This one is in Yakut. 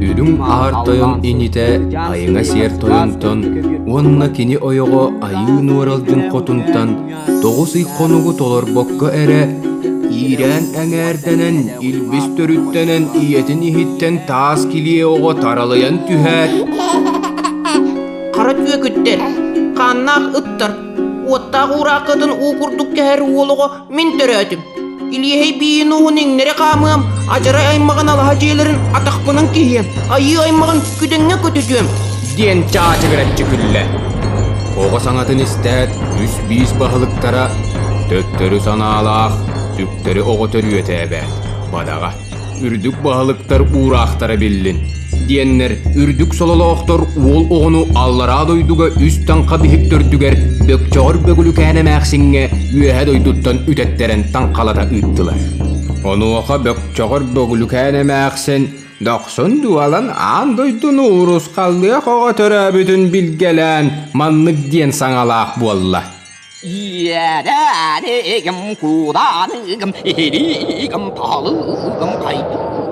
Үрүҥ Аар Тойон инитэ Айыҥа Сиэр Тойонтон уонна кини ойоҕо Айыы Нуоралдьын Хотунтан 9 ый хонугу толорбокко эрэ иирээн эҥээрдэнэн, илбис төрүттэнэн ийэтин иһиттэн таас килиэ оҕо таралыйан түһээт Хара түөкүттэр, хааннаах ыттар, уоттаах уурааххытын уу курдук кэһэр уол оҕо мин төрөөтүм. Илиэһэй биийин ууһун иҥнэри хаамыам, адьарай аймаҕын алаһа дьиэлэрин атахпынан киһиэм, айыы аймаҕын күдэҥҥэ көтүтүөм диэн чаачыгыраччы күллэ. Оҕо саҥатын истээт, үс биис баһылыктара төттөрү санаалаах, түктэри оҕо төрүөтэ эбээт, бадаҕа. Үрдүк баһылыктар уураахтара биллин, диэннэр үрдүк сололоохтор уол оҕону аллараа дойдуга үс таҥха биһик төрдүгэр Бөкчөҕөр Бөгүлүкээн эмээхсиҥҥэ үөһэ дойдуттан үтэттэрэн таҥхалата ыыттылар. Онуоха Бөкчөҕөр Бөгүлүкээн эмээхсин дохсун дуолан аан дойдуну урусхаллыах оҕо төрөөбүтүн билгэлээн маннык диэн саҥалаах буолла. Иэдээнигэм, кууданыгым, иһириигим, таалыгым, хайдым.